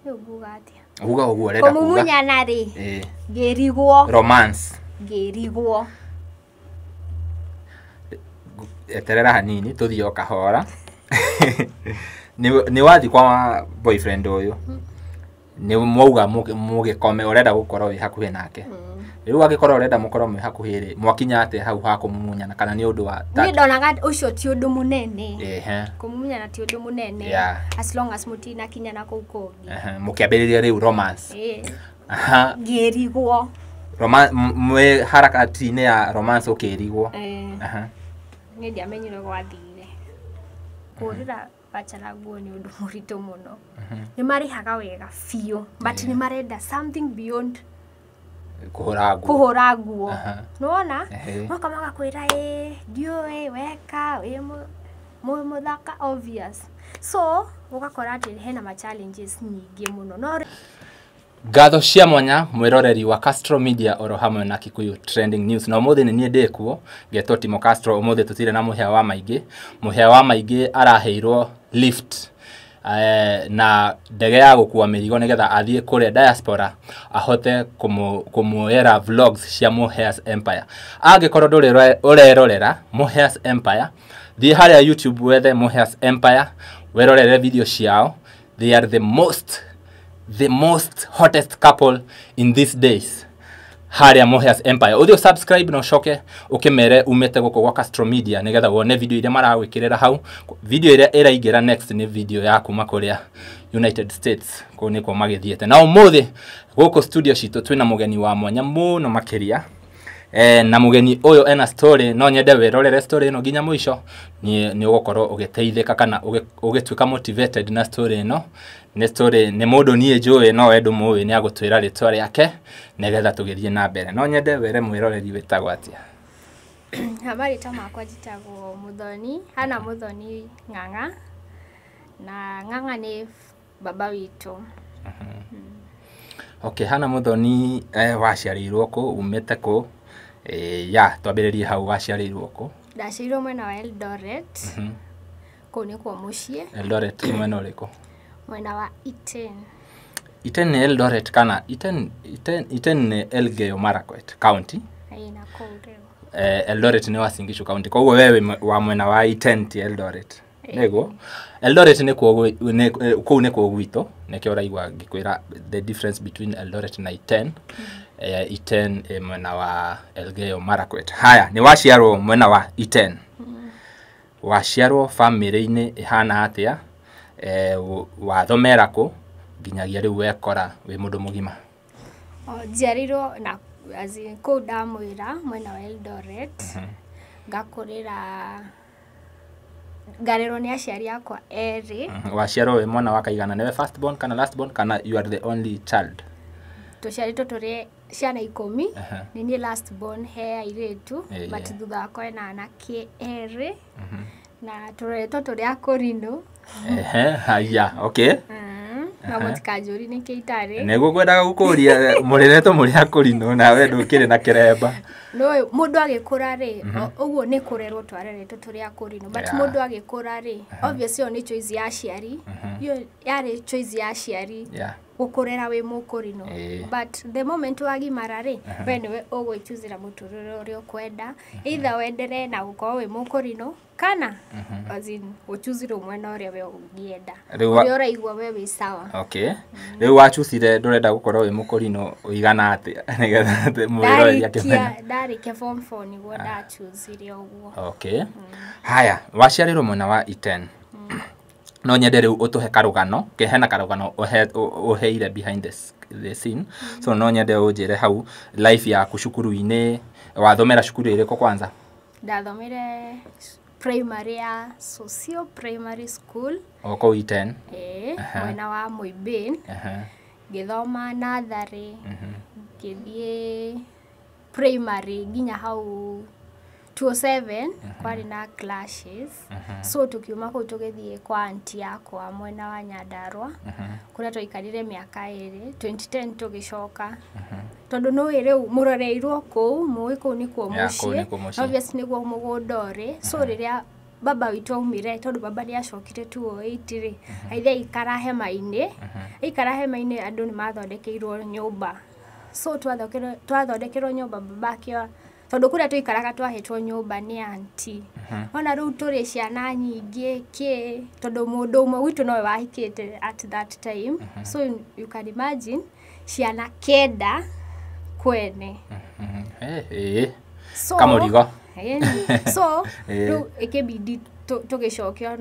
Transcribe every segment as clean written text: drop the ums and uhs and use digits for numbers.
Rĩu nguga atĩa? Uga ũguo ũrenda kuga. Kũmumunyana rĩ, ngĩrigwo. Romance. Ngĩrigwo. Eterera hanini tũthiĩ o kahora. Nĩ wathiĩ kwa boyfriend ũyũ, nĩ mwauga mũgĩkome, ũrenda gũkorwo wĩ hakuhĩ nake. Rĩu angĩkorwo ũrenda mũkorwo mwĩ hakuhĩ rĩ, mwakinya atĩa hau ha kũmumunyana, kana nĩ ũndũ wa Niĩ ndonaga ũcio ti ũndũ mũnene. Kũmumunyana ti ũndũ mũnene. As long as mũtinakinya na kũu kũngĩ. Mũkĩambĩrĩria rĩu romance. Ngĩrigwo. Mwĩ harakati-inĩ ya romance ũkĩrigwo. Niĩ ndiamenyire gwathire. Kũhũrĩra bachelor nguo nĩ ũndũ mũritũ mũno. Nĩ marĩhaga wega biũ, but nĩ marenda something beyond kũhũra nguo. Kũhũra nguo. Nĩwona? Moka magakwĩra, ĩ ndiũĩ weka wĩ mũthaka obvious. So ũgakora atĩ hena ma challenges nyingĩ mũno. No Ngatho cia mwanya mwĩroreri wa Castro Media oro hamwe na Kikuyu Trending News. Na ũmũthĩ nĩ niĩ ndĩkuo ngetwo Timo Castro. Ũmũthĩ tũtirĩ na mũhĩa wa maingĩ. Mũhĩa wa maingĩ araheirwo lift na ndege ya gũkua mĩrigo nĩgetha athiĩ kũrĩa diaspora ahote kũmuoyera vlogs cia Muhea's Empire. Angĩkorwo ndũrĩ ũrerorera Muhea's Empire, thiĩ harĩa YouTube wethe Muhea's Empire werorere video ciao. They are the most hottest couple in these days harĩa Muhea's Empire. Ũthiĩ subscribe na ũcoke ũkĩmere umĩte gũkũ gwa Castro Media nĩgetha wone video iria maragwĩkĩrĩra hau. Video ĩrĩa ĩraingĩra next nĩ video ya kuma kũrĩa United States, kũu nĩkuo magĩthiĩte. Na ũmũthĩ gũkũ studio citũ twĩna mũgeni wa mwanya mũno makĩria. Na mũgeni ũyũ ena story, no nyende wĩrorere story ĩno nginya mũico. Nĩ ũgũkorwo ũgĩteithĩka kana ũgĩtuĩka motivated na story ĩno. Nĩ story nĩ mũndũ niĩ njũĩ, no we ndũmũĩ, nĩ agũtwĩra rĩtwa rĩake nĩgetha tũgĩthiĩ na mbere. No nyende wĩre mwĩroreri wĩtagwo atĩa. Ha marĩtwa makwa njĩtagwo Muthoni, Hana Muthoni Ng'ang'a, na Ng'ang'a nĩ baba witũ. Okay, Hana Muthoni, waciarĩirwo kũ, umĩte kũ? Ya twambĩrĩrie hau, waciarĩirwo kũ? Ndaciarirwo mwena wa Eldoret, kũu nĩkuo mũciĩ. Eldoret mwena ũrĩkũ? Mwena wa Iten. Iten nĩ Eldoret kana Iten? Iten nĩ Elgeyo Marakwet County. Ĩĩ, na kũu rĩu. Eldoret nĩ Uasin Gishu County, koguo we wĩ wa mwena wa Iten, ti Eldoret. Nĩguo Eldoret nĩkuo kũu nĩkuo gwitũ, nĩkĩo ũraigua ngĩkwĩra the difference between Eldoret na Iten. Iten ĩ mwena wa Elgeyo Marakwet. Haya, nĩ waciarwo mwena wa Iten, waciarwo bamĩrĩ-inĩ ĩhana atĩa? Wathomera kũ nginyagia rĩu wekora wĩ mũndũ mũgima? O, njiarĩirwo na as in, kũu ndamwĩra mwena wa Eldoret, ngakũrĩra, ngarerwo nĩ aciari akwa erĩ. Waciarwo wĩ mwana wa kaigana? Nĩwe first born kana last born kana you are the only child? Tũciarĩtwo tũrĩ ciana 10. Nĩ niĩ last born he airĩtu, but thutha wakwa ena anake erĩ, na tũreretwo tũrĩ akũrinũ. Ehe, haya, okay. Na mũtikanjũri nĩkĩ itarĩ. Nĩguo ngwendaga gũkũria, mũreretwo mũrĩ akũrinũ nawe ndũkĩrĩ na kĩremba. No mũndũ agĩkũra rĩ, ũguo nĩ kũrerwo twareretwo tũrĩ akũrinũ, but mũndũ agĩkũra rĩ, obviously ĩyo nĩ choice ya aciari, ĩyo yarĩ choice ya aciari gũkũrera wĩ mũkũrinũ, but the moment wagimara rĩ, we nĩwe ũgwĩchuzĩra mũtũrĩre ũrĩa ũkwenda, either wendere na gũkorwo wĩ mũkũrinũ kana as in ũchuzire mwena ũrĩa we ũngĩenda, ũrĩa ũraigua we wĩ sawa. Okay, rĩu wachucire ndũrenda gũkorwo wĩ mũkũrinũ ũigana atĩa, nĩgetha mwĩroreri akĩmenya? Ndarĩkia form 4 nĩguo ndachuzire ũguo. Okay, haya, waciarĩrwo mwena wa Iten. No nyende rĩu ũtũhe karũgano ke hena karũgano ũheire behind the scene, so no nyende ũnjĩre hau life yaku cukuru-inĩ. Wathomera cukuru ĩrĩkũ kwanza? Ndathomire primary ya Socio Primary School. O kũu Iten? Ĩĩ, mwena wa Moiben. Ngĩthoma natharĩ, ngĩthiĩ primary nginya hau 207 kwarĩ na clashes, so tukiuma kũu tũgĩthiĩ kwa aunty yakwa mwena wa Nyandarua, kũrĩa twaikarire mĩaka 2. 2010 tũgĩcoka, tondũ nĩũĩ rĩu mũroreirwo kũu, mũĩ kũu nĩkuo Yeah, kũu mũciĩ. Nĩkuo mũciĩ. Obvious nĩguo mũgũnda ũrĩ, so rĩrĩa baba witũ aumire tondũ baba nĩ acokire 2008 rĩ, aithe aikara hema-inĩ, aikara hema-inĩ andũ nĩ mathondekeirwo nyũmba. So twathondekerwo nyũmba baba akĩoya, tondũ kũrĩa tũikaraga twahetwo nyũmba nĩ aunty. Ona rĩu tũrĩ ciana nyingĩ kĩ, tondũ mũndũ ũmwe witũ nowe wahikĩte at that time. So you can imagine ciana 9 kwene. So, Kamũrigo. So rĩu ĩkĩbidi tũgĩcokio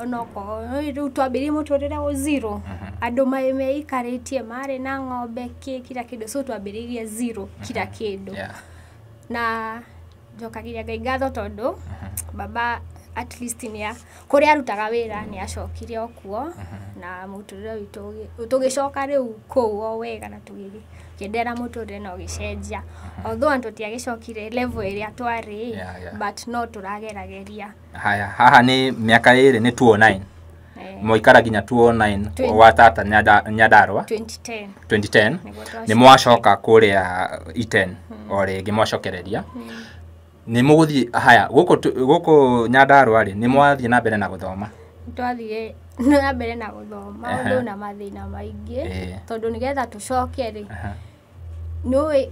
onoko rĩu twambĩrĩrie mũtũrĩre wa zero. Andũ meikarĩtie marĩ na ng'ombe kĩ kila kĩndũ, so twambĩrĩirie zero kila kĩndũ. Na njokagiria Ngai ngatho tondũ baba at least nĩ kũrĩa arutaga wĩra nĩ acokire o kuo, na mũtũrĩre witũ tũgĩcoka rĩu kũu o wega na tũgĩenderea na mũtũrĩre na ũgĩcenjia. Although andũ tũtiagĩcokire level ĩrĩa twarĩ, but no tũragerageria. Haya, haha nĩ mĩaka ĩrĩ nĩ 2009. Mwaikara nginya 2009 wa tata Nyandarua. 2010. 2010. Nĩ mwacoka kũrĩa Iten o rĩngĩ mwacokereria. Nĩ mũgũthiĩ haya gũkũ Nyandarua rĩ, nĩ mwathiĩ na mbere na gũthoma? Twathiĩ na mbere na gũthoma ũndũ na mathĩna maingĩ, tondũ nĩgetha tũcoke rĩ, nĩũĩ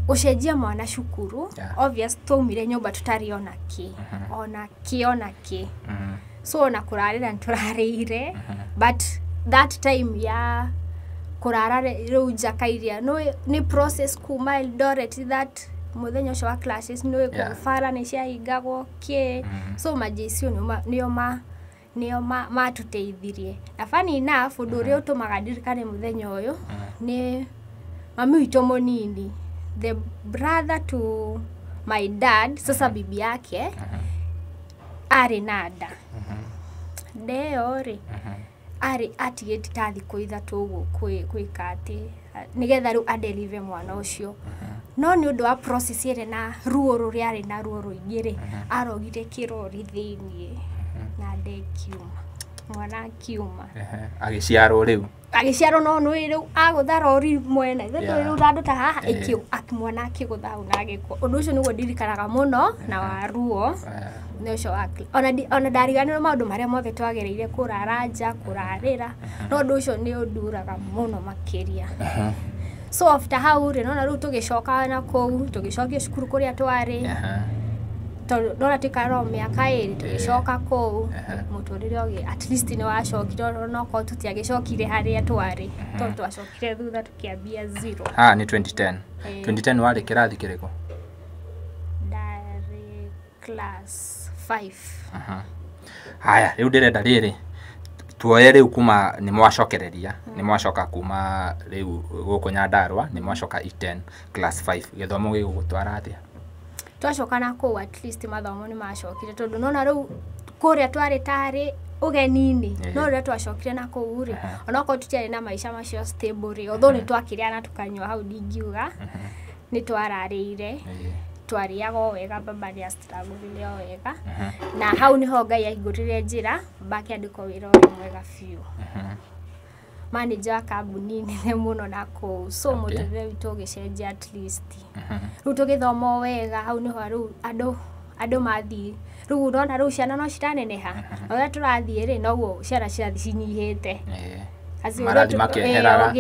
gũcenjia mwana cukuru, obvious twaumire nyũmba tũtarĩ ona kĩ, ona kĩ, ona kĩ. So ona kũrarĩra nĩ tũrarĩire, but that time ya kũrara rĩu nja kairia, nĩũĩ nĩ process kuma Eldoret that mũthenya ũcio wa classes, nĩũĩ bara nĩ ciahingagwo kĩ. So ma-JCU nĩo matũteithirie. Na funny enough, ũndũ ũrĩa ũtũmaga ndirikane mũthenya ũyũ nĩ mami witũ mũnini, the brother to my dad, sasa bibi yake arĩ na nda. Nda ĩyo rĩ, arĩ atigĩte ta thikũ 3 ũguo gwĩka atĩ nĩgetha rĩu adelive mwana ũcio. No nĩ ũndũ wa process ĩrĩ na ruo rũrĩa arĩ na ruo rũingĩ rĩ, arogire kĩrori thĩiniĩ na nda ĩkiuma, mwana akiuma. Agĩciarwo rĩu. Agĩciarwo no nĩũĩ rĩu agũtha rori mwena, ithuĩ tũrĩ rĩu handũ ta haha, mwana akĩgũtha hau na agĩkua. Ũndũ ũcio nĩguo ndirikanaga mũno na wa ruo. Nĩ ũcio wa ona ndariganĩrwo maũndũ marĩa mothe twagereire, kũrara nja, kũrarĩra, no ũndũ ũcio nĩ ũnduraga mũno makĩria. So after hau rĩ, nona rĩu tũgĩcoka na kũu, tũgĩcokio cukuru kũrĩa twarĩ. Tondũ nona tũikara o mĩaka 2, tũgĩcoka kũu, mũtũrĩre at least nĩ wacokire, onokorwo tũtiagĩcokire harĩa twarĩ, tondũ twacokire thutha tũkĩambia zero. Haha nĩ 2010. 2010 warĩ kĩrathi kĩrĩkũ? Ndarĩ class 5. Haya, rĩu ndĩrenda rĩrĩ tuoye rĩu kuma nĩ mwacokereria, nĩ mwacoka kuma rĩu gũkũ Nyandarua, nĩ mwacoka Iten class 5, gĩthomo gĩgũgũtwara atĩa? Twacoka na kũu at least mathomo nĩ macokire, tondũ nona rĩu kũrĩa twarĩ tarĩ ũgeni-inĩ, no rĩrĩa twacokire na kũu rĩ, onokorwo tũtiarĩ na maica macio stable rĩ, although nĩ twakĩrĩa na tũkanyua hau ndingiuga, nĩ twararĩire, twarĩaga o wega, baba nĩ astruggle o wega, na hau nĩho Ngai ahingũrire njĩra, baba akĩandĩkwo wĩra ũrĩa mwega biũ. Manager wa kambuni nene mũno na kũu, so mũtũrĩre witũ ũgĩcenjia at least. Rĩu tũgĩthoma o wega, hau nĩho rĩu andũ mathiĩ, rĩu ũrona rĩu ciana no ciraneneha, o ũrĩa tũrathiĩ rĩ, noguo ciana cirathiĩ cinyihĩte. Marathiĩ makĩeheraga,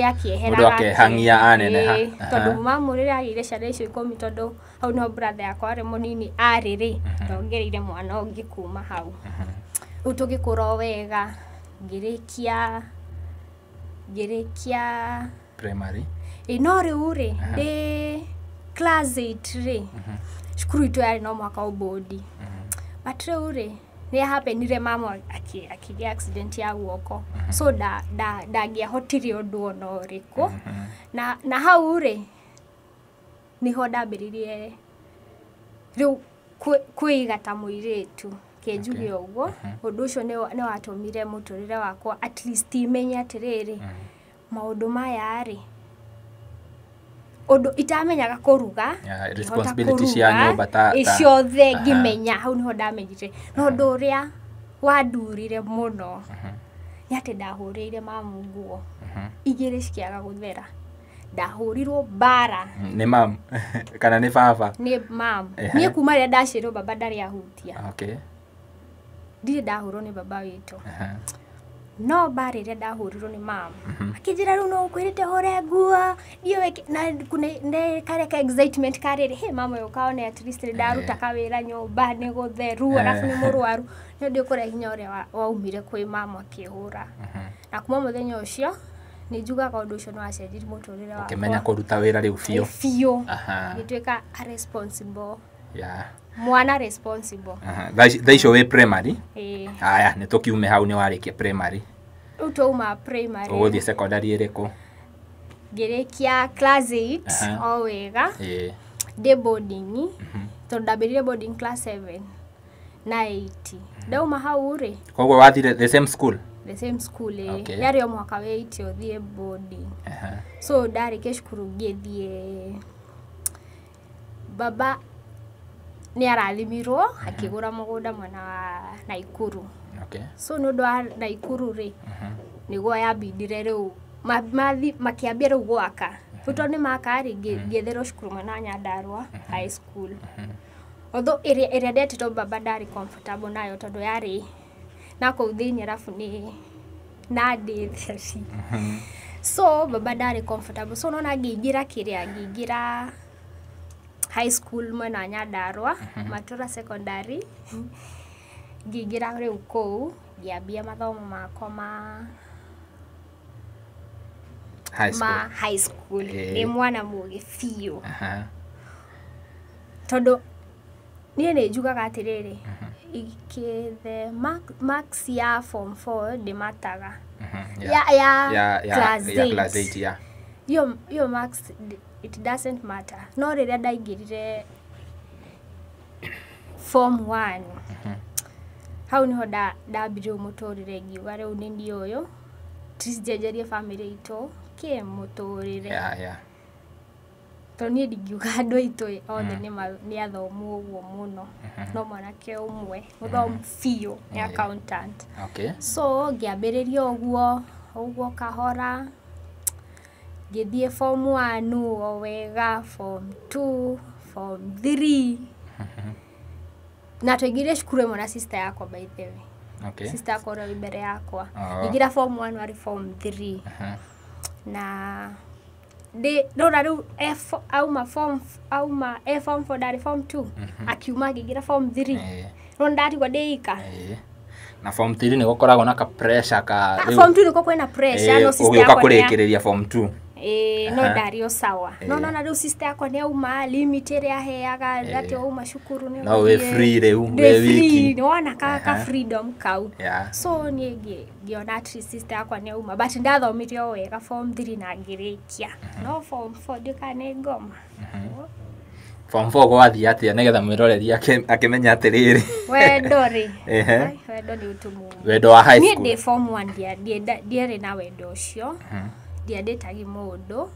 mũndũ akehang'ia aneneha. Tondũ mamu rĩrĩa agĩire ciana icio 10, tondũ hau nĩho brother yakwa arĩ mũnini arĩ rĩ, ndongereire mwana ũngĩ kuma hau. Rĩu tũgĩkũra o wega, ngĩrĩkia primary. No rĩu rĩ, ndĩ class 8 rĩ, cukuru itũ yarĩ no mũhaka ũbũndi. But rĩu rĩ, nĩ happenire mama akĩgĩa accident ya guoko, so ndangĩahotire ũndũ ona ũrĩkũ. Na hau rĩ, nĩho ndambĩrĩirie rĩu kwĩiga ta mũirĩtu, kĩnjuge ũguo. Ũndũ ũcio nĩ watũmire mũtũrĩre wakwa at least imenye atĩrĩrĩ, maũndũ maya rĩ, ũndũ itamenyaga kũruga, responsibility cia nyũmba ta ciothe ngĩmenya, hau nĩho ndamenyire. No ũndũ ũrĩa wandurire mũno nĩ atĩ ndahũrĩire mamu nguo 2 cikĩaga gũthera. Ndahũrirwo mbara. Nĩ mamu kana nĩ baba? Nĩ mamu. Niĩ kuma rĩrĩa ndaciarwo baba ndarĩ ahutia. Ndirĩ ndahũrwo nĩ baba witũ. No mbara ĩrĩa ndahũrirwo nĩ mama, akĩnjĩra rĩu no ũkwĩrĩte hũre nguo ndiũĩ na nĩ karĩa ka excitement karĩrĩ he mama ũyũ kaone at least nĩ ndaruta kawĩra nyũmba nĩ gũtheru arabu nĩ mũrwaru nĩ ndĩ kũrĩa hinya ũrĩa waumire kwĩ mama akĩhũra. Na kuma mũthenya ũcio nĩ njugaga ũndũ ũcio nĩ wacenjirie mũtũrĩre wakwa. Ũkĩmenya kũruta wĩra rĩu biũ. Biũ. Ngĩtuĩka a responsible. Yeah. Mwana responsible. Thaa icio wĩ primary? Aya, nĩ tũkiume hau nĩ warĩkia primary. Rĩu twauma primary. Ũgũthiĩ secondary ĩrĩkũ? Ngĩrĩkia class 8 o wega. Ndĩ boarding, tondũ ndambĩrĩirie boarding class 7 na 8. Ndauma hau rĩ. Koguo wathire the same school? The same school. Yarĩ o mũhaka wĩ 8 ũthiĩ boarding. So ndarĩkia cukuru ngĩthiĩ, baba nĩ arathimirwo akĩgũra mũgũnda mwena wa Naikuru. So nĩ ũndũ wa Naikuru rĩ, nĩguo yambindire rĩu makĩambia rĩu gwaka. Rĩu tondũ nĩ maka rĩ, ngĩetherwo cukuru mwena wa Nyandarua High School. Although ĩrĩa ndetĩtwo baba ndarĩ comfortable nayo tondũ yarĩ na kũu thĩinĩ arabu nĩ na ndĩ theri. So baba ndarĩ comfortable. So nona ngĩingĩra kĩrĩa, ngĩingĩra high school mwena wa Nyandarua, Matura Secondary. Ngĩingĩra rĩu kũu, ngĩambia mathomo makwa ma high school. Nĩ mwana mũgĩ biũ. Tondũ niĩ nĩ njugaga atĩrĩrĩ, ikĩthe marks ya form 4 ndĩmataga. Ya class 8. Iyo marks it doesn't matter. No rĩrĩa ndaingĩrire form 1, hau niho ndambirie mũtũrĩre ngiuga rĩu nĩ niĩ ũyũ, njenjerie family itũ kĩ mũtũrĩre. Tondũ niĩ ndingiuga andũ aitũ othe nĩ athomu ũguo mũno, no mwanake ũmwe mũthomu biũ nĩ accountant. So ngĩambĩrĩria ũguo ũguo kahora, ngĩthiĩ form 1 o wega, form 2, form 3. Na twaingĩrire cukuru ĩmwe na sister yakwa by the way. Sister yakwa ũrĩa wĩ mbere yakwa. Ngĩingĩra form 1 warĩ form 3. Na ndona rĩu auma form 4 ndarĩ form 2, akiuma ngĩingĩra form 3. Rĩu ndatigwo ndĩ ika. Na form 3 nĩ gũkoragwo na ka pressure ka form 2 nĩkuo kwĩna pressure, no sister yakwa ũgĩũka kũrĩkĩrĩria form 2. No ndarĩ o sawa. No nona rĩu sister yakwa nĩ auma limit ĩrĩa aheaga atĩ wauma cukuru nĩ no wĩ free rĩu, wĩ wiki. Nĩ wona ka freedom kau. So niĩ ngĩona atĩ sister yakwa nĩ auma, but ndathomire o wega form 3 na ngĩrĩkia. No form 4 ndiũĩ kana nĩ ngoma. Form 4 gwathiĩ atĩa nĩgetha mwĩroreri akĩmenya atĩrĩrĩ? Wendo rĩ. Wendo nĩ ũtumumu. Wendo wa high school. Niĩ ndĩ form 1 ndiarĩ na wendo ũcio. Ndiandĩtagi mũndũ.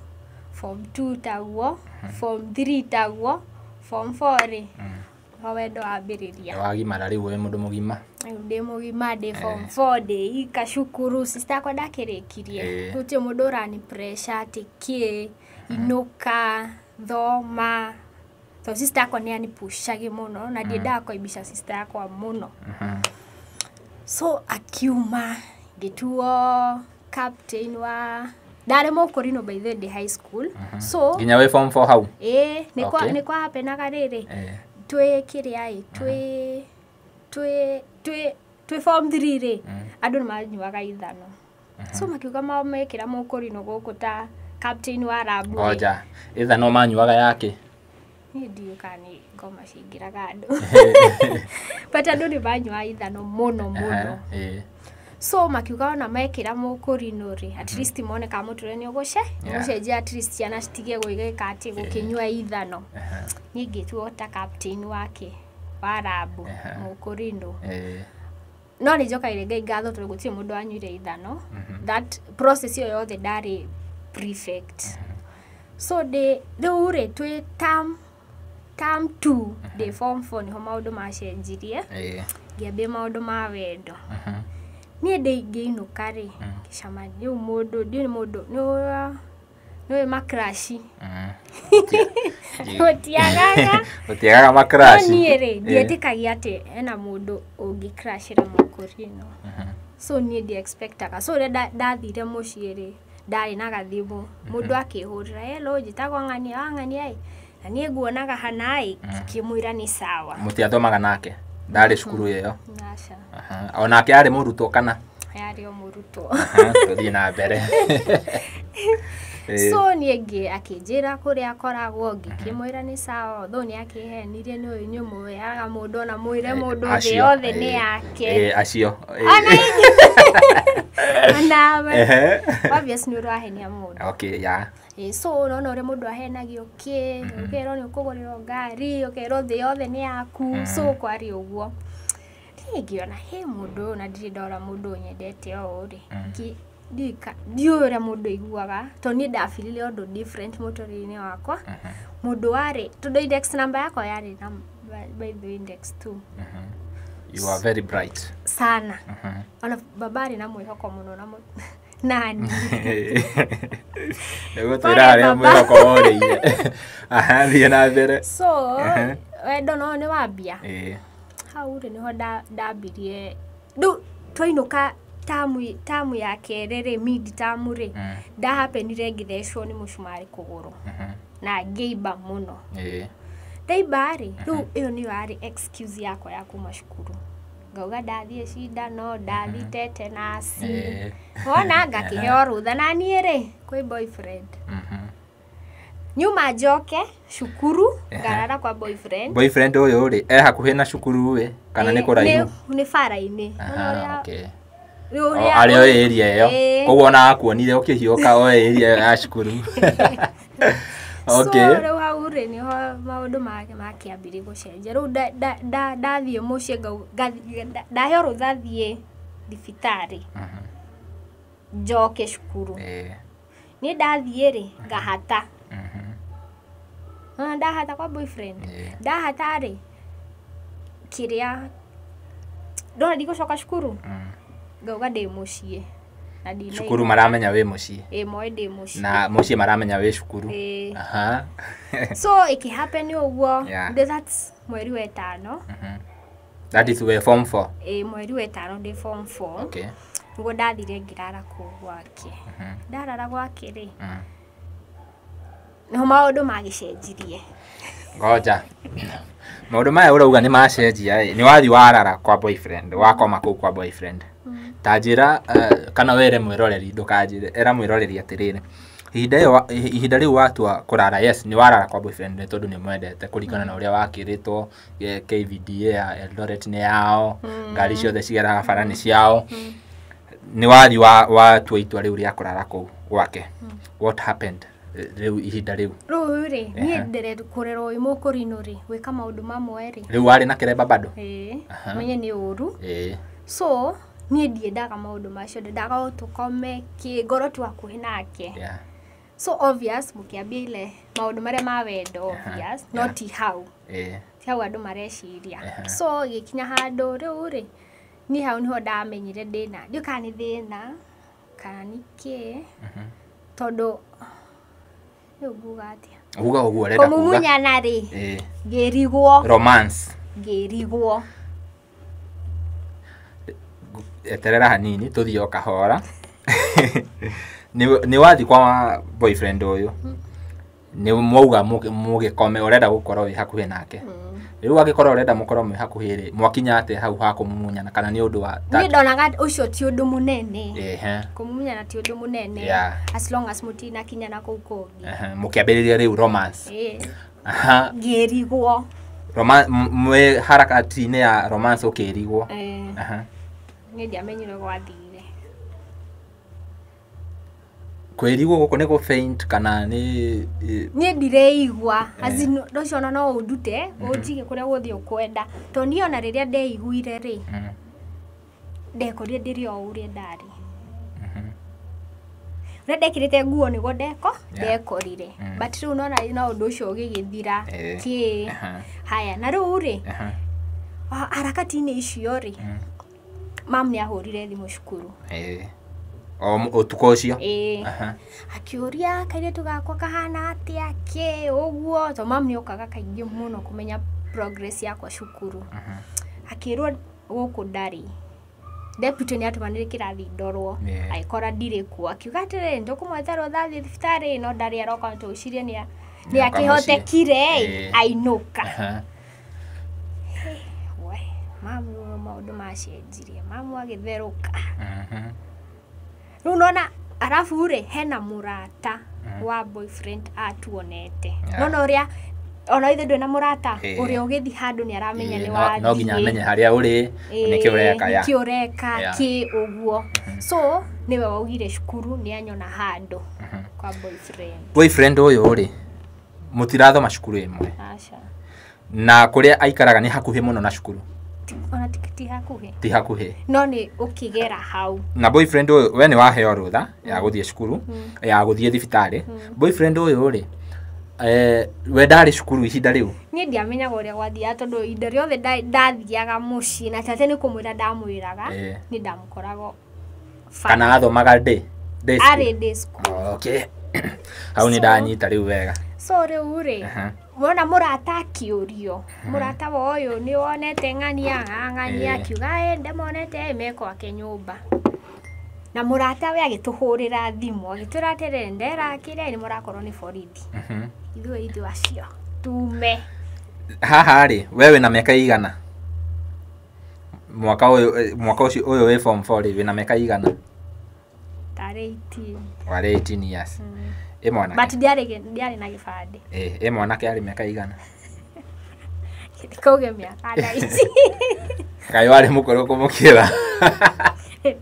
Form 2 taguo, form 3 taguo, form 4 rĩ, ho wendo wambĩrĩria. Wagimara rĩu wĩ mũndũ mũgima. Rĩu ndĩ mũgima, ndĩ form 4, ndĩ ika cukuru, sister yakwa ndakĩrĩkirie. Gũtirĩ mũndũ ũrani pressure atĩ kĩ, inũka, thoma. Tondũ sister yakwa nĩ anipushagi mũno na ndiendaga kũaibisha sister yakwa mũno. So akiuma ngĩtuo captain wa ndarĩ mũkũrinũ by the way ndĩ high school. So nginya wĩ form 4 hau? Nĩ kwa hapenaga rĩrĩ, twĩ kĩrĩa ĩ, twĩ form 3 rĩ, andũ nĩ manyuaga ithano. So makiuga mekĩra mũkũrinũ gũkũ ta captain wa rabu. Ngoja, ithano manyuaga yake? Niĩ ndiũĩ kana nĩ ngoma ciingĩraga andũ. But andũ nĩ manyuaga ithano mũno mũno. So makiuga ona mekĩra mũkũrinũ rĩ, at least mone kana mũtũrĩre nĩ ũgũcenjia, at least ciana citige gwĩka atĩ gũkĩnyua ithano. Niĩ ngĩtuo ta captain wake wa rabu mũkũrinũ. No nĩ njokagĩria Ngai ngatho tondũ gũtirĩ mũndũ wanyuire ithano. That process ĩyo yothe ndarĩ prefect. So ndĩ rĩu rĩ, twĩ term 2 ndĩ form 4 nĩho maũndũ macenjirie. Ngĩambia maũndũ ma wendo. Niĩ ndĩ ngĩinũka rĩ, ngĩcemania rĩu mũndũ, ndiũĩ mũndũ, nĩ Nĩũĩ makrashi. Gũtiagaga. Gũtiagaga makrashi. No niĩ rĩ, ndietĩkagia atĩ hena mũndũ ũngĩkrashĩra mũkũrino. So niĩ ndiexpectaga. So rĩrĩa ndathire mũciĩ rĩ, ndarĩ na gathimũ. Mũndũ akĩhũrĩra, hello, njĩtagwo ng'ania wa ng'ania ĩ. Na niĩ nguonaga hana ĩ, ngĩkĩmwĩra nĩ sawa. Mũtiathomaga nake? Ndarĩ cukuru ĩyo? Aca. Onake arĩ mũrutwo kana? Yarĩ o mũrutwo. Tũthiĩ na mbere. So niĩ akĩnjĩra kũrĩa akoragwo, ngĩkĩmwĩra nĩ sawa, although nĩ akĩhenirie nĩ ũyũ nyũmũheaga mũndũ ona mwĩre mũndũ thĩ yothe nĩ yake. Acio. Onawe. Obvious nĩ ũrahenia mũndũ. Okay, yeah. So ũrona ũrĩa mũndũ ahenagio kĩ, ũkerwo nĩ ũkũgũrĩrwo ngari, ũkerwo thĩ yothe nĩ yaku, so kwarĩ ũguo. Niĩ ngĩona he mũndũ ũyũ na ndirĩ ndora mũndũ ũyũ nyendete ũũ rĩ. Ndiũĩ ũrĩa mũndũ aiguaga, tondũ niĩ ndabirire ũndũ different mũtũrĩre-inĩ wakwa. Mũndũ warĩ, tondũ index number yakwa yarĩ by the index 2. You are very bright. Sana. Ona baba arĩ na mwĩhoko mũno na nani. Nĩguo twĩra harĩa mwĩhoko worĩire. Aha, thiĩ na mbere. So, wendo no nĩ wambia. Hau rĩ nĩho ndambirie. Rĩu twainũka tamu ya kerĩ rĩ, mid tamu rĩ, ndahapenire ngĩthecwo nĩ mũcumarĩ kũgũrũ. Na ngĩimba mũno. Ndaimba rĩ, rĩu ĩyo nĩyo yarĩ excuse yakwa ya kuma cukuru. Ngauga ndathiĩ cindano, ndathiĩ tetanus. Wona ngakĩheo rũtha na niĩ rĩ, kwĩ boyfriend. Nyuma njoke cukuru, ngarara kwa boyfriend. Boyfriend ũyũ rĩ, e hakuhĩ na cukuru ĩ, kana nĩ kũraihu? Nĩ bara-inĩ. Arĩ o area ĩyo. Koguo ona akuonire ũkĩhiũka o area ĩyo ya cukuru. So rĩu hau rĩ nĩho maũndũ makĩambirie gũcenjia. Rĩu ndathiĩ mũciĩ ndaheo rũtha thiĩ thibitarĩ njoke cukuru. Niĩ ndathiĩ rĩ ngahata. Ndahata kwa boyfriend. Ndahata rĩ kĩrĩa ndona ndigũcoka cukuru ngauga ndĩ mũciĩ. Cukuru maramenya wĩ mũciĩ. Ĩ moĩ ndĩ mũciĩ. Na mũciĩ maramenya wĩ cukuru. So ĩkĩhappen ũguo, that's mweri wa ĩtano. That is we form 4. Ĩ mweri wa ĩtano ndĩ form 4. Okay. Nĩguo ndathire ngĩrara kũu gwake. Ndarara gwake rĩ, nĩho maũndũ magĩcenjirie. Ngoja. Maũndũ maya ũrauga nĩ macenjia ĩ, nĩ wathiĩ warara kwa boyfriend, wakoma kũu kwa boyfriend. Ta njĩra kana were mwĩroreri, ndũkanjĩre, era mwĩroreri atĩrĩrĩ, ihinda rĩu watua kũrara, yes, nĩ warara kwa boyfriend nĩ tondũ nĩ mwendete kũringana na ũrĩa wakĩrĩtwo, KVDA ya Eldoret nĩ yao, ngari ciothe cigeraga bara nĩ ciao. Nĩ wathiĩ watua itua rĩu rĩa kũrara kũu gwake. What happened rĩu ihinda rĩu? Rĩu rĩ, niĩ ndere kũrerwo wĩ mũkũrinũ rĩ, gwĩka maũndũ mamwe rĩ. Rĩu warĩ na kĩremba bado? Ĩĩ, menye nĩ ũru. So niĩ ndiendaga maũndũ macio, ndendaga o tũkome kĩ, ngorwo tu hakuhĩ nake. So obvious mũkĩambia ile maũndũ marĩa ma wendo obvious, no ti hau. Ti hau andũ mareciria. So gĩkinya handũ rĩu rĩ, niĩ hau nĩho ndamenyire ndĩna, ndiũĩ kana nĩ thĩna kana nĩ kĩ, tondũ rĩu nguga atĩa? Uga ũguo ũrenda kuga. Kũmumunyana rĩ, ngĩrigwo. Romance. Ngĩrigwo. Eterera hanini tũthiĩ o kahora. Nĩ wathiĩ kwa boyfriend ũyũ, nĩ mwauga mũgĩkome, ũrenda gũkorwo wĩ hakuhĩ nake. Rĩu angĩkorwo ũrenda mũkorwo mwĩ hakuhĩ rĩ, mwakinya atĩa hau ha kũmumunyana kana nĩ ũndũ wa Niĩ ndonaga ũcio ti ũndũ mũnene. Kũmumunyana ti ũndũ mũnene. As long as mũtinakinya na kũu kũngĩ. Mũkĩambĩrĩria rĩu romance. Ngĩrigwo. Mwĩ harakati-inĩ ya romance ũkĩrigwo. Niĩ ndiamenyire gwathire. Kwĩrigwo gũkũ nĩ gũ-faint kana nĩ Niĩ ndireigua. As in, ũcio ona no ũndute, ũnjige kũrĩa guothe ũkwenda. Tondũ niĩ ona rĩrĩa ndeiguire rĩ, ndekorire ndĩrĩ o ũrĩa ndarĩ. Ũrĩa ndekĩrĩte nguo nĩguo ndekorire. But rĩu nona no ũndũ ũcio ũgĩgĩthira kĩ. Haya, na rĩu rĩ, harakati-inĩ icio rĩ, mam nĩ ahũrire thimũ cukuru. O ũtukũ ũcio? Ĩĩ. Akiũria kairĩtu gakwa kahana atĩa kĩ ũguo, to mamu nĩ okaga kaingĩ mũno kũmenya progress yakwa cukuru. Akĩrwo gũkũ ndarĩ. Deputy nĩ atũmanire kĩrathi ndorwo, agĩkora ndirĩ kuo, akiuga atĩrĩrĩ, nĩtũkũmwetha rũtha athiĩ thibitarĩ, no ndarĩ aroka, tũgwĩciria nĩ akĩhotekire ainũka. We, mamu maũndũ macenjirie, mamu agĩtherũka. Rĩu nona arabu rĩ, hena mũrata wa boyfriend atuonete. Nona ũrĩa ona ithe ndwĩ na mũrata ũrĩa ũgĩthiĩ handũ nĩ aramenya nĩ wathiĩ. No nginya amenye harĩa ũrĩ, nĩkĩ ũreka, nĩkĩ ũreka, kĩ ũguo. So nĩwe waugire cukuru nĩ anyona handũ kwa boyfriend. Boyfriend ũyũ rĩ, mũtirathoma cukuru ĩmwe? Aca. Na kũrĩa aikaraga nĩ hakuhĩ mũno na cukuru? Ona ti hakuhĩ. Ti hakuhĩ. No nĩ ũkĩgera hau. Na boyfriend ũyũ, we nĩ waheo rũtha ya gũthiĩ cukuru, ya gũthiĩ thibitarĩ. Boyfriend ũyũ rĩ, we ndarĩ cukuru ihinda rĩu? Niĩ ndiamenyaga ũrĩa gwathiaga tondũ ihinda rĩothe ndathiaga mũciĩ na tate nĩ kũmwĩra ndamwĩraga, nĩ ndamũkoraga. Kana athomaga day school? Arĩ day school. Okay. Hau nĩ ndanyita rĩu wega. So rĩu rĩ, wona mũrata akĩũrio, mũrata wa ũyũ nĩ wonete ng'ania, ng'ania, akiuga ĩ ndemonete me gwake nyũmba. Na mũrata we agĩtũhũrĩra thimũ, agĩtwĩra atĩrĩrĩ, ndera kĩrĩa nĩ mũrakorwo nĩ borithi. Ithuĩ ithuĩ acio tume. Haha rĩ, we wĩna mĩaka igana? Mwaka ũyũ, mwaka ũcio ũyũ wĩ form 4 rĩ, wĩna mĩaka igana? Tarĩ 18. Warĩ 18 years. Ĩ mwanake? But ndiarĩ na gĩbandĩ. Ĩ mwanake arĩ mĩaka igana? Ndikauge mĩaka thaa ici. Kaĩ warĩ mũkũrũ kũmũkĩra?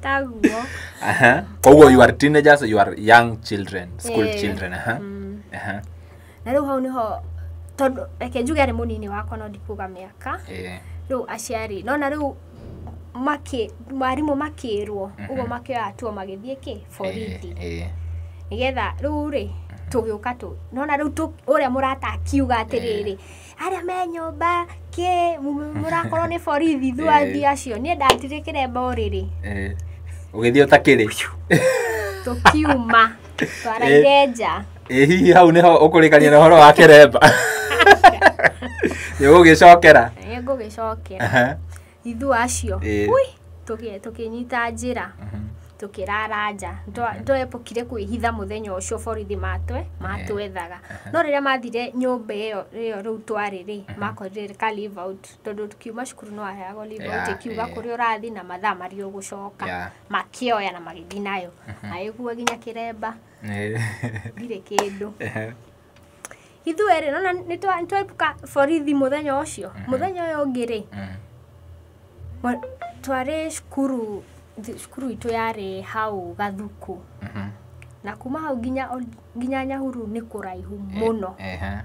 Taguo. Koguo you are teenagers, you are young children, school children. Na rĩu hau nĩho tondũ reke njuge arĩ mũnini wakwa no ndikuga mĩaka. Rĩu aciari nona rĩu mwarimũ makĩrwo ũguo makĩoya hatua magĩthiĩ kĩ borithi. Nĩgetha rĩu rĩ tũgĩũka tũ nona rĩu ũrĩa mũrata akiuga atĩrĩrĩ, arĩa me nyũmba kĩ mũrakorwo nĩ borithi ithuĩ athii acio, niĩ ndatirĩ kĩremba ũrĩrĩ. Ũgĩthiĩ ũtakĩrĩ? Tũkiuma twaraire nja. Ĩ hihi hau nĩho ũkũrĩkania na ũhoro wa kĩremba? Nĩ ũgũgĩcokera? Nĩ ngũgĩcokera. Ithuĩ acio tũkĩnyita njĩra, tũkĩrara nja. Twepũkire kwĩhitha mũthenya ũcio borithi matwethaga. No rĩrĩa mathire nyũmba ĩyo rĩu twarĩ rĩ, makorire ka leave out, tondũ tukiuma cukuru no waheagwo leave out ĩkiuga kũrĩa ũrathiĩ na mathaa marĩa ũgũcoka. Makĩoya na magĩthiĩ nayo. Magĩkua nginya kĩremba. Ndirĩ kĩndũ. Ithuĩ rĩ, nona nĩ twepuka borithi mũthenya ũcio. Mũthenya ũyũ ũngĩ rĩ, twarĩ cukuru, cukuru itũ yarĩ hau Gathuku. Na kuma hau nginya Nyahururu nĩ kũraihu mũno,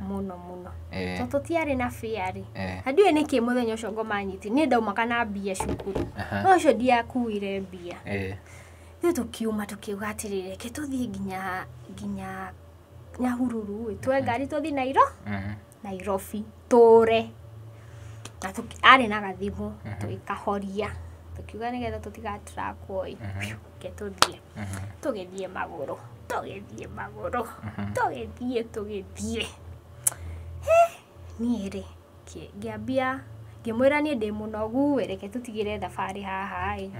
mũno mũno. To tũtiarĩ na fare rĩ. Na ndiũĩ nĩkĩ mũthenya ũcio ngoma nyiti, niĩ ndaumaga na mbia cukuru. No ũcio ndiakuire mbia. Ithuĩ tũkiuma tũkiuga atĩrĩrĩ, reke tũthiĩ nginya Nyahururu, tuoe ngari tũthiĩ Nairobi, tũre. Na arĩ na gathimũ, tũgĩkahoria. Tũkiuga nĩgetha tũtigatrakwo ĩ, reke tũthiĩ. Tũgĩthiĩ magũrũ, tũgĩthiĩ magũrũ, tũgĩthiĩ, tũgĩthiĩ. Niĩ rĩ, ngĩambia, ngĩmwĩra niĩ ndĩ mũnogu ĩ, reke tũtigĩre thabarĩ haha ĩ.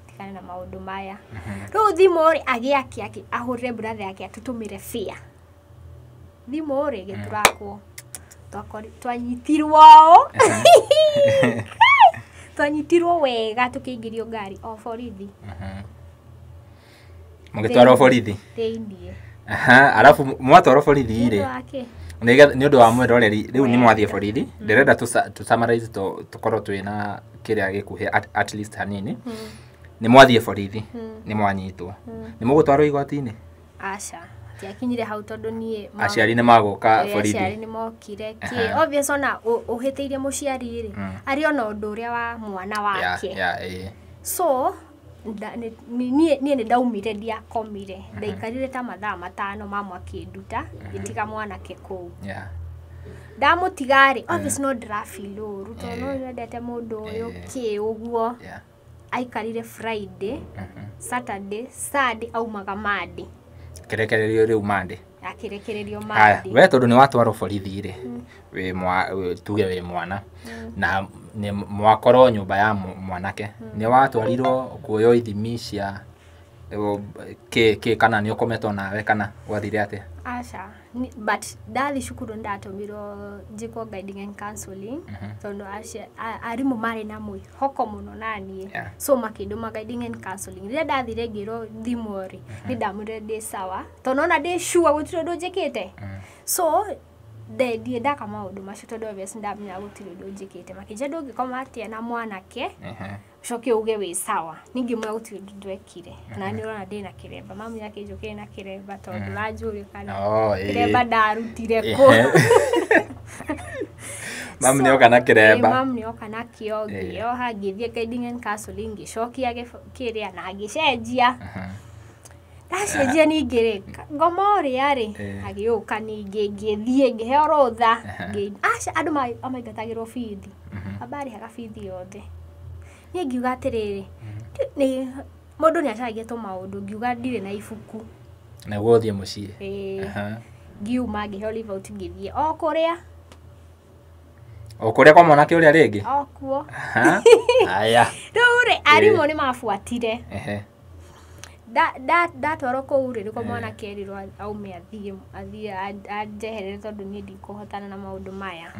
Tigane na maũndũ maya. Rĩu thimũ rĩ, agĩakia ahũrĩre brother yake atũtũmĩre fare. Thimũ rĩ, ĩgĩtũrakwo. Twanyitirwo ũũ. Twanyitirwo wega tũkĩingĩrio ngari o borithi. Mũgĩtwarwo borithi? Thĩiniĩ. Arabu mwatwarwo borithi rĩ, nĩ ũndũ wa mwĩroreri, rĩu nĩ mwathiĩ borithi, ndĩrenda tũ summarize tũkorwo twĩna kĩrĩa gĩkuhĩ at least hanini. Nĩ mwathiĩ borithi, nĩ mwanyitwo. Nĩ mũgũtwarwo igoti-inĩ? Aca. Tiakinyire hau tondũ niĩ aciari nĩ magũka borithi. Aciari nĩ mokire kĩ obvious ona ũhĩtĩirie mũciari rĩ, arĩ ona ũndũ ũrĩa wa mwana wake. So niĩ nĩ ndaumire, ndiakomire, ndaikarire ta mathaa 5 mamu akĩnduta, ngĩtiga mwanake kũu. Ndamũtiga rĩ, obvious no ndĩrafeel ũru tondũ no nyendete mũndũ ũyũ kĩ ũguo. Aikarire Friday, Saturday, Sunday aumaga Monday. Kĩrekererio rĩu Monday. Akĩrekererio Haya, Monday. we tondũ nĩ watwarwo borithi rĩ, wĩ tuge wĩ mwana na nĩ mwakorwo nyũmba ya mwanake, nĩ watwarirwo kuoywo ithimi cia kĩ kana nĩ ũkometwo nawe kana gwathire atĩa? Aca, but ndathi cukuru ndatũmirwo njĩkwo guiding and counseling tondũ arimũ marĩ na mwĩhoko mũno naniĩ. So makĩndũma guiding and counseling. Rĩrĩa ndathire ngĩrwo thimũ rĩ, nĩ ndamwĩrire ndĩ sawa tondũ nona ndĩ sure gũtirĩ ũndũ njĩkĩte. So ndiĩ ndaka maũndũ macio tondũ obvious ndamenya gũtirĩ ũndũ njĩkĩte. Makĩnjĩra ndũngĩkoma atĩa na mwanake ũcoke uge wĩ sawa. Ningĩ mwĩra gũtirĩ ũndũ ndwekire. Na nĩ ũrona ndĩna kĩremba. Mamu akĩnjũkĩre na kĩremba tondũ ũranjũria kana kĩremba ndarutire kũ. Mamu nĩoka na kĩremba. Mamu nĩoka nakĩo, ngĩoha, ngĩthiĩ guiding and counseling, ngĩcokia kĩrĩa na ngĩcenjia. Ndacenjia ningĩ rĩ, ngoma ũrĩa rĩ, agĩũka ningĩ ngĩthiĩ ngĩheo rũtha. Aca andũ maingatagĩrwo bithi. Baba arĩhaga bithi yothe. Niĩ ngiuga atĩrĩrĩ, nĩ mũndũ nĩ acaragia tũmaũndũ, ngiuga ndirĩ na ibuku. Nĩguo ũthiĩ mũciĩ. Ngiuma ngĩheo leave out ngĩthiĩ o kũrĩa. O kũrĩa kwa mwanake ũrĩa rĩngĩ? O kuo. Haya. Rĩu rĩ, arimũ nĩ mabuatire. Ndatwarwo kũu rĩ, nĩkuo mwanake erirwo aume athiĩ anjeherere tondũ niĩ ndikũhotana na maũndũ maya.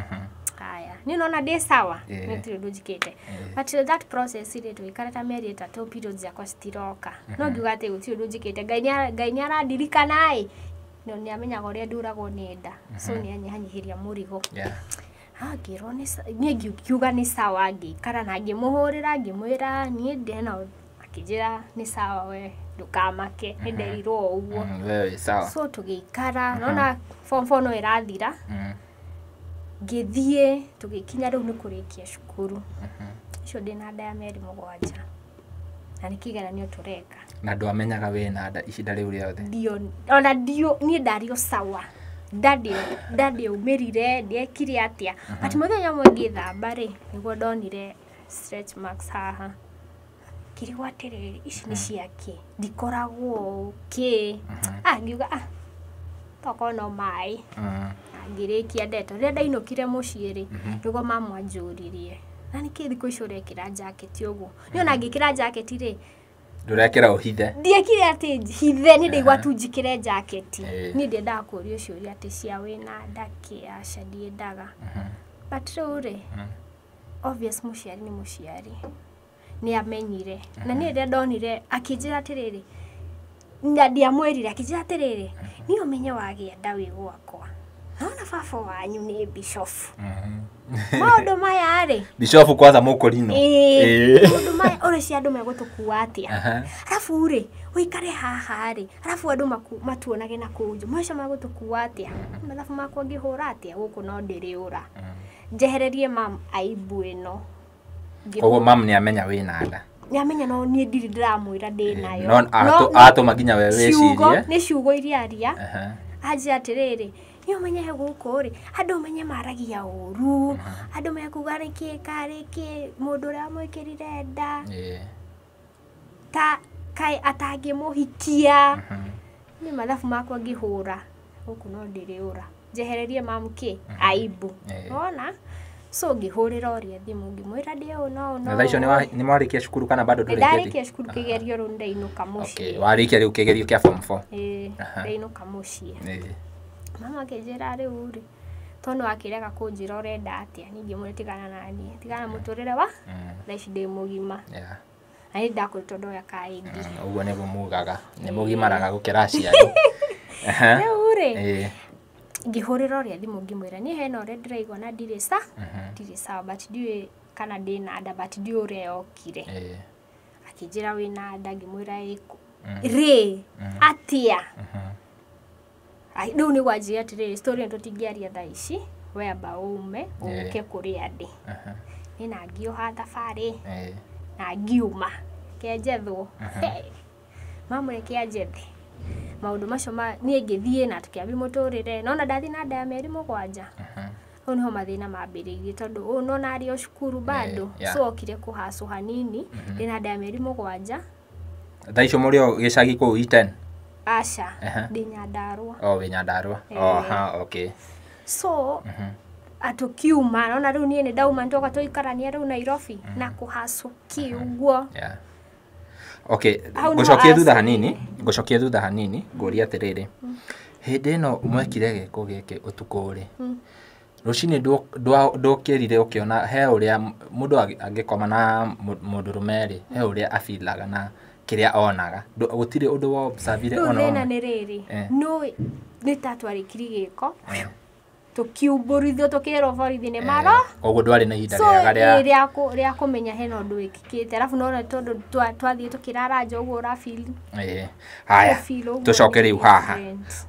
Haya. Niĩ nona ndĩ sawa, gũtirĩ ũndũ njĩkĩte. But that process rĩ, tũgĩikara ta mĩeri 3 periods ciakwa citiroka. No ngiuga atĩ gũtirĩ ũndũ njĩkĩte. Ngai nĩ arandirikana ĩ. No nĩ amenyaga ũrĩa nduragwo nĩ nda. So nĩ anyihanyihĩria mũrigo. Ngĩrwo niĩ ngiuga nĩ sawa, ngĩikara na ngĩmũhũrĩra ngĩmwĩra niĩ ndĩna, akĩnjĩra nĩ sawa we ndũkamake, nĩ nderirwo o ũguo. So tũgĩikara, nona form 4 no ĩrathira. Ngĩthiĩ tũgĩkinya rĩu nĩ kũrĩkia cukuru. Ũcio ndĩna nda ya mĩeri 7. Na nĩ kĩgeranio tũreka. Na ndwamenyaga wĩna nda ihinda rĩu rĩothe? Ona niĩ ndarĩ o sawa. Ndandiaumĩrire, ndiekire atĩa. But mũthenya ũmwe ngĩthamba rĩ, nĩguo ndonire stretch marks haha. Ngĩrigwo atĩrĩrĩ, ici nĩ ciakĩ? Ndikoragwo kĩ? Ngiuga tokorwo no maĩ. Ngĩrĩkia ndeto. Rĩrĩa ndainũkire mũciĩ rĩ, nĩguo mamu anjũririe, na nĩkĩ thikũ ici ũrekĩra jaketi ũguo? Niĩ ona ngĩkĩra jaketi rĩ, ndũrekĩra ũhithe. Ndiekire atĩ hithe, nĩ ndaigua tu njĩkĩre jaketi. Niĩ ndiendaga kũũrio ciũria atĩ cia wĩna nda kĩ, aca ndiendaga. But rĩu rĩ, obvious mũciari nĩ mũciari. Nĩ amenyire. Na niĩ rĩrĩa ndonire akĩnjĩra atĩrĩrĩ, na ndiamwĩrire, akĩnjĩra atĩrĩrĩ, niĩ ũmenye wagĩa nda wĩ gwakwa. Naona baba wanyu nĩ bishofu. Maũndũ maya rĩ, bishofu kwanza mũkũrinũ. Maũndũ maya ũreciria andũ megũtũkua atĩa? Arabu rĩ, ũikare haha rĩ, arabu andũ matuonage na kũu nja, maica megũtũkua atĩa? Mathabu makwa ngĩhũra atĩa? Gũkũ no ndĩrĩũra. Njehererie mam aibu ĩno. Koguo mam nĩ amenya wĩna nda. Nĩ amenya no niĩ ndirĩ ndĩramwĩra ndĩ nayo. No atũma nginya we wĩcirie. Nĩ ciugo iria aria. Anjĩra atĩrĩrĩ, niĩ ũmenye gũkũ rĩ, andũ ũmenye maragia ũru, andũ mekuga nĩkĩ karĩ kĩ, mũndũ ũrĩa wamwĩkĩrire nda. Ta kaĩ atangĩmũhikia. Niĩ mathabu makwa ngĩhũra, gũkũ no ndĩrĩũra. Njehererie mamu kĩ? Aibu. Wona? So ngĩhũrĩra ũrĩa thimũ ngĩmwĩra ndĩ ũũ no ũũ no. Na thaa icio nĩ mwarĩkia cukuru kana bado ndũrĩkĩtie? Ndarĩkia cukuru kĩgerio rĩu ndainũka mũciĩ. Warĩkia rĩu kĩgerio kĩa form 4? Ndainũka mũciĩ. Mama akĩnjĩra rĩu rĩ, tondũ akĩrega kũnjĩra ũrenda atĩa, niĩ ngĩmwĩra tigana na niĩ, tigana mũtũrĩre wa thaa ici ndĩ mũgima. Na nĩ ndakoretwo ndoya kaĩndi. Ũguo nĩguo mugaga, nĩ mũgimaraga gũkĩra aciari. Rĩu rĩ, ngĩhũrĩra ũrĩa thimũ ngĩmwĩra niĩ hena ũrĩa ndĩraigua na ndirĩ ndirĩ sawa, but ndiũĩ kana ndĩna nda, but ndiũĩ ũrĩa yokire. Akĩnjĩra wĩna nda, ngĩmwĩra ĩkũ rĩ atĩa? Rĩu nĩguo anjĩrire atĩrĩrĩ, story ĩno tũtingĩaria thaa ici, we amba ume ũke kũrĩa ndĩ. Niĩ na ngĩoha thabarĩ na ngiuma kenjethwo. Mamu reke anjethe. Maũndũ macio niĩ ngĩthiĩ na tũkĩambia mũtũrĩre. Nona ndathiĩ na nda ya mĩeri 7. Hau nĩho mathĩna mambĩrĩirie tondũ ũũ nona arĩ o cukuru bado. So okire kũhacũ hanini ndĩna nda ya mĩeri 7. Thaa icio mũrĩ o gĩcagi kũu Iten? Aca, ndĩ Nyandarũa. Oh, wĩ Nyandarũa. Oh, ha, okay. So atũkiuma nona rĩu niĩ nĩ ndauma nĩtwoka tũikarania rĩu Nairobi na kũhacũ kĩ ũguo. Yeah. Okay, ngũcokie thutha hanini, ngũrie atĩrĩrĩ. Hĩndĩ ĩno mwekire gĩko gĩkĩ ũtukũ rĩ, rũcinĩ ndũkĩrire ũkĩona he ũrĩa mũndũ angĩkoma na mũndũrũme rĩ, he ũrĩa abilaga na kĩrĩa onaga. Gũtirĩ ũndũ wa observe-ire ona ũmwe. Rĩu thĩna nĩ rĩrĩ, nĩ nĩ ta twarĩkirie gĩko, tũkiumbũrithio tũkĩrwo borithi nĩ maro. Koguo ndwarĩ na ihinda rĩega rĩa kũmenya hena ũndũ wĩkĩkĩte. Arabu nona tondũ twathiĩ tũkĩrara nja ũguo ũrafeel. Haya, tũcoke rĩu haha.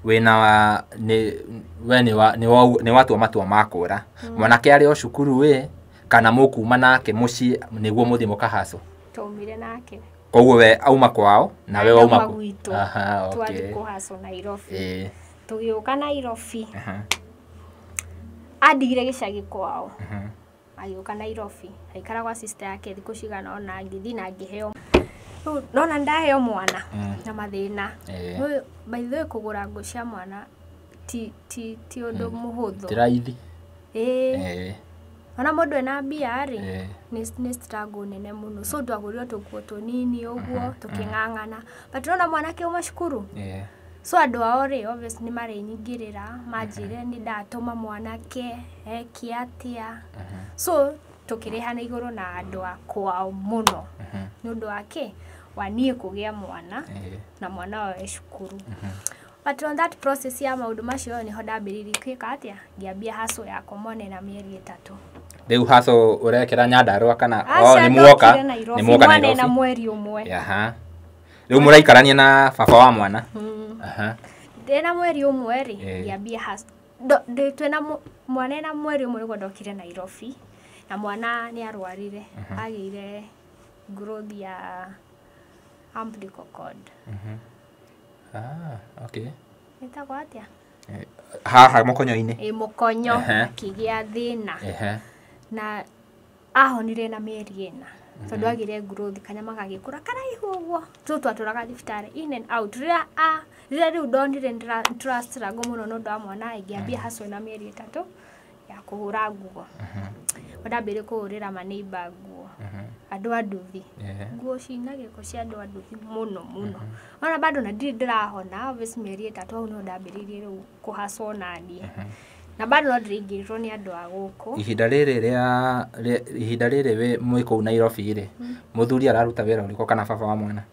Wĩna we nĩ watua matua ma kũra. Mwanake arĩ o cukuru ĩ kana mũkuma nake mũciĩ nĩguo mũthiĩ mũkahacwo? Twaumire nake. Koguo we auma kwao na we wauma gwitũ. Twathiĩ kũhacwo Nairobi. Tũgĩũka Nairobi. Andigire gĩcagi kwao. Agĩũka Nairobi. Aikara gwa sister yake thikũ cigana ũna ngĩthiĩ na ngĩheo. Nona ndaheo mwana na mathĩna. By the way kũgũra nguo cia mwana ti ũndũ mũhũthũ. Ti raithi. Ona mũndũ ena mbia rĩ, nĩ struggle nene mũno. So twagũrire tũkuo tũnini ũguo tũkĩng'ang'ana. But nona mwanake auma cukuru. So andũ ao rĩ, obviously nĩ marĩnyingĩrĩra, manjĩre nĩ ndatũma mwanake eke atĩa. So tũkĩrĩhana igũrũ na andũ a kwao mũno. Nĩ ũndũ wa kĩ? Wa niĩ kũgĩa mwana na mwana wao e cukuru. But on that process ya maũndũ macio nĩho ndambĩrĩirie gwĩka atĩa? Ngĩambia hustle yakwa mwana ena mĩeri 3. Rĩu hustle ũrekĩra Nyandarũa kana nĩ muoka? Nĩ muoka Mwana ena mweri 1. Rĩu mũraikarania na baba wa mwana? Ndĩna mweri 1 rĩ, ngĩambia hustle. Twĩna mwana ena mweri 1 nĩguo ndokire Nairobi na mwana nĩ arwarire, agĩire growth ya umbilical cord. Okay. Ĩtagwo atĩa? Haha mũkonyo-inĩ. Ĩ mũkonyo akĩgĩa thĩna. Na ahonire na mĩeri 4. Tondũ agĩire growth kanyama gagĩkũra karaihu ũguo. So twatũraga thibitarĩ in and out. Rĩrĩa rĩu ndonire nĩndĩra struggle mũno nĩ ũndũ wa mwana, ngĩambia hustle na mĩeri 3 ya kũhũra nguo. Ndambĩrĩria kũhũrĩra maneighbour nguo. Andũ a nduthi. Nguo cina gĩko cia andũ a nduthi mũno mũno. Ona bado na ndirĩ ndĩrahona, obviously mĩeri 3 hau nĩho ndambĩrĩirie rĩu kũhacwo naniĩ. Na bado no ndĩraingĩrĩrwo nĩ andũ a gũkũ. Ihinda rĩrĩ wĩ mwĩ kũu Nairobi rĩ, mũthuri araruta wĩra ũrĩkũ kana baba wa mwana?